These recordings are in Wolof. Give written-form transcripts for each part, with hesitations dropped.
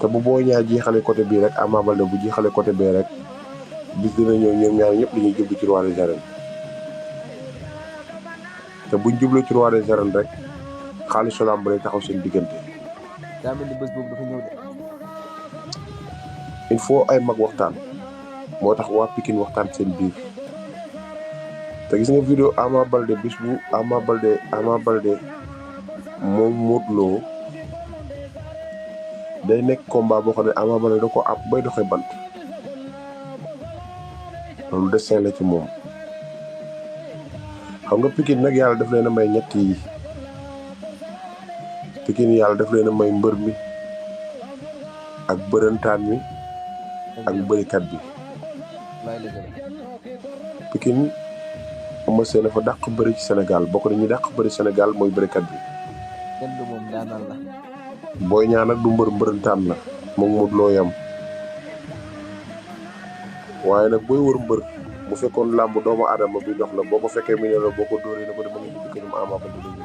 te bu boo ñaar jeexale côté bii rek Ama Baldé bu jeexale côté bee rek bis dina ñëw ñoom ñaar ñëpp dañuy jublu ci roi des arènes te buñ jublu ci roi des arènes rek xaalisu lamb lay taxaw seen diggante. daa mel ni bés boobu dafa ñëw de. il faut ay mag waxtaan moo tax waa Pikine waxtaan seen biir te gis nga vidéo Ama Baldé bis bu Ama Baldé moom Modou Lo day nekk combat boo xam ne Ama Baldé da ko àpp bay doxee bant loolu destin la ci moom. xam nga Pikine nag yàlla daf leen a may ñett yi Pikine yàlla daf leen a may mbër mi ak bërëntaan mi ak bërikat bi. Pikine Eumeu Sène dafa dàq bëri ci Sénégal bokk na ñi dàq bëri Sénégal mooy bërikat bi. kenn du moom daanal la. Boy Niang nag du mbërëntaan la moom Modou Lo yam waaye nag booy wër mbër bu fekkoon làmb doomu aadama bi dox la boo ko fekkee mi ne la boo ko dóoree na ko dama ngi ñibbi këñum Ama Baldé la ñibbi.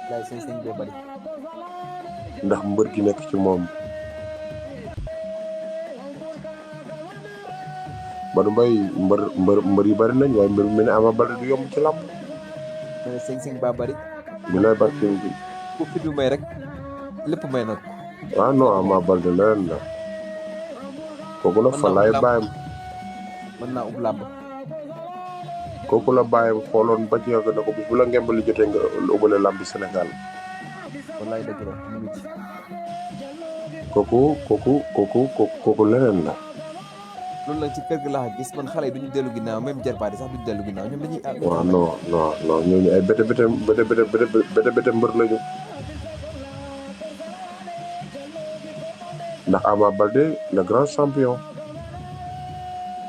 laay sëñ bee bari. ndax mbër gi nekk ci moom. Badou Mbaye mbër yi bari nañ waaye mbër mi mel ne Ama Baldé du yomb ci làmb. ma ne sëñ baa bari. bi lay barke bi. ku fi du may rek lépp may nag. ah non Ama Baldé leneen la. kooku la fa laay bàyyam. mën naa ub làmb. kooku la bàyyam xooloon ba ci yàgg na ko bis bu la ngembali jotee nga ubale làmbi Sénégal. wallaay dëgg la mu ngi ci. kooku leneen la. loolu nag ci kër gi laa gis man xale yi duñu dellu ginnaaw même jarbaat yi sax duñu dellu ginnaaw ñoom dañuy. waaw non ñooñu ay bete mbër lañu. ndax Ama Baldé le grand champion.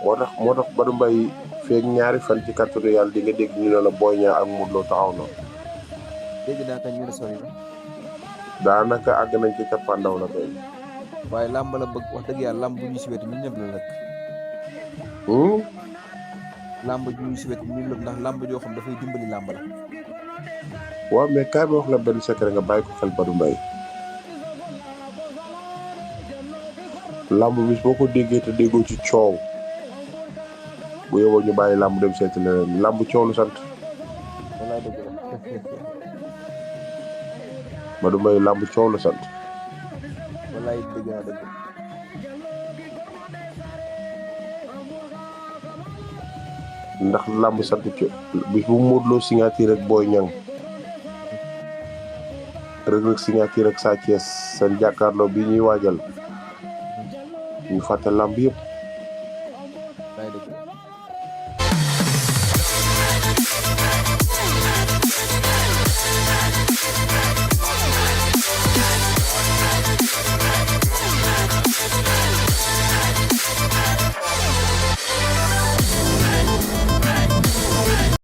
moo tax Badou Mbaye feeg ñaari fan ci kàttanu yàlla di nga dégg ñu ne la Boy Niang ak Modou Lo taxaw na. dégg naa kañ ñu ne sori na. daanaka àgg nañ ci cappaandaw la kay. waaye làmb la bëgg wax dëgg yàlla làmb bu ñu si wetu ñun ñëpp la rek. làmb ju ñu si wetu ñun ñëpp ndax làmb joo xam dafay dimbali làmb la. waaw mais kaay ma wax la benn secret nga bàyyi ko xel Badou Mbaye. làmb bis boo ko déggee te déggoo ci coow. bu yóbboo ñu bàyyi làmb dem seeti leneen làmb coow lu sant. wallaay dëgg la. Badou Mbaye làmb coow lu sant. wallaay dëgg naa dëgg. ndax làmb sant ci bis bu Modou Lo signature ak Boy Niang. Reug Reug signature ak Sa Thiès seen jàkkaarloo bi ñuy waajal. ñu fàtte làmb yëpp.